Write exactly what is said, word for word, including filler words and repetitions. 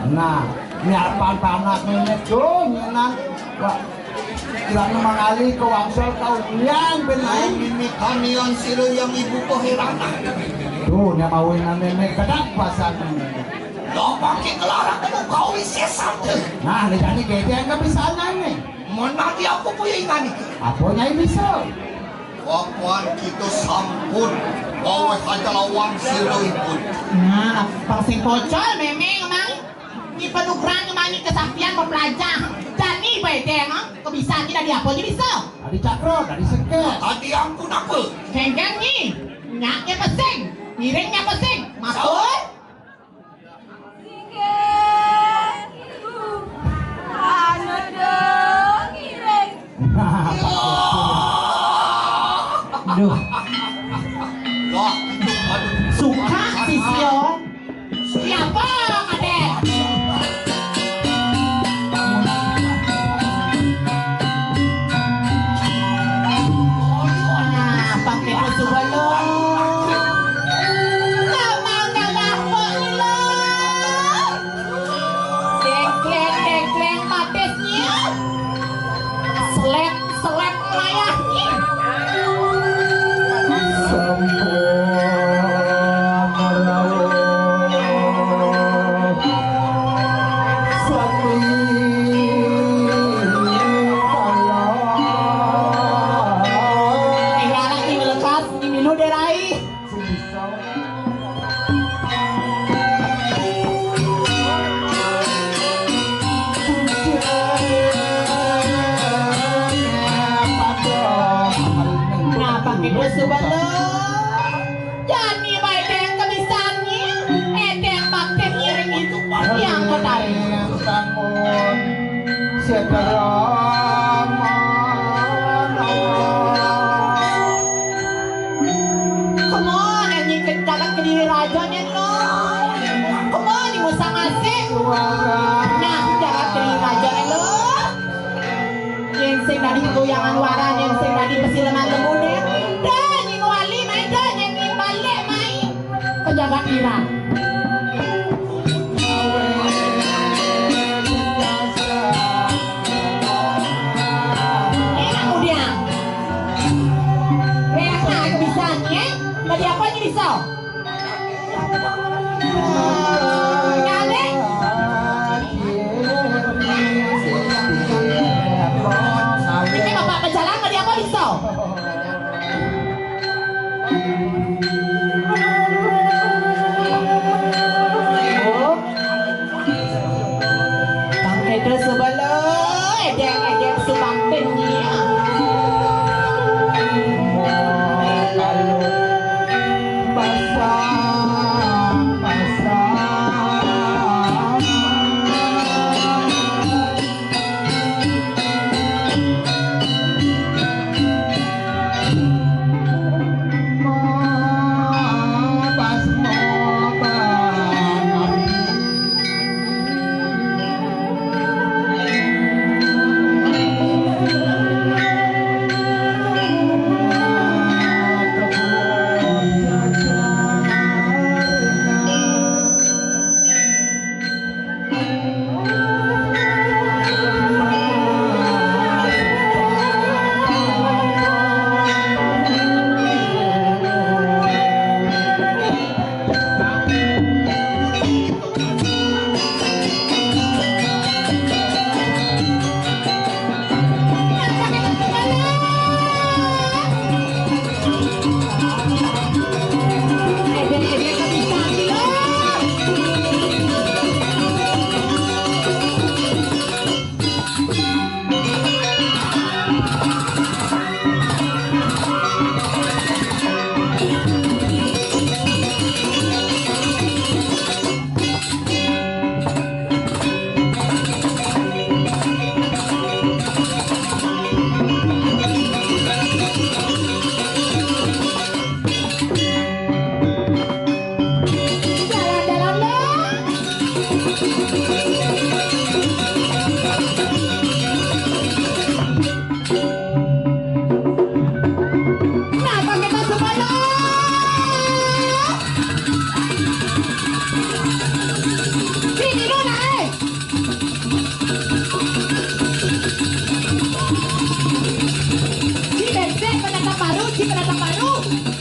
Nah, nyapan panak mémé tuh nyenan. Wah, kirang mangali ka Wangsol ka Unyang, ben aing. Mimi kamion sileuh yang ibu ko héran. Tuh, nya mawinan mémé kedak pasan. Lo paké kelara kanu kau isi satu. Nah, di tadi gede enggak bisa nanya. Mun mati aku punya ingan itu. Apa nyai bisa? Wakuan kita sampun gawe haja lawang sileuhipun. Nah, pang sing pocol mémé emang. Nyi panugrahan nyi mani kasakian papelajah. Jani baé téh, ha? Kebisan nyi dari apa nyi bisa? Dari cakro, dari seket. Tadi ampun apa? Kéngkén nyi. Nya nya pesing. Ngiring nya pesing. Matur. Duh. Suka si Sion. Siapa, Kadék? Nah, paké baju balon. Kamang gagah kok lilo. Dékléng, dékléng, matisnya. Selép, selép layahnya. Sampun rawuh sami kala. Tinggal lagi melekas, ini lu deh, Rai. Nah, paké baju balon. Jani baé téh kebisannya, édéng bakti ngiring itu yang ketarik. Sampun. Kemana nyi ke-, jagat Kediri Raja nih lo? Kemana nyi musang asik? Nah, jagat Kediri Raja nih lo. Yén sing dadi goyangan waran, yén sing dadi pesileman lembune. Dah nyi wali main, dah nyi balik main. Pejabat ira. Enak udiang. Enak nah, aku bisa nih, ya. Tadi apa aja bisa? Nyalek. Jalan.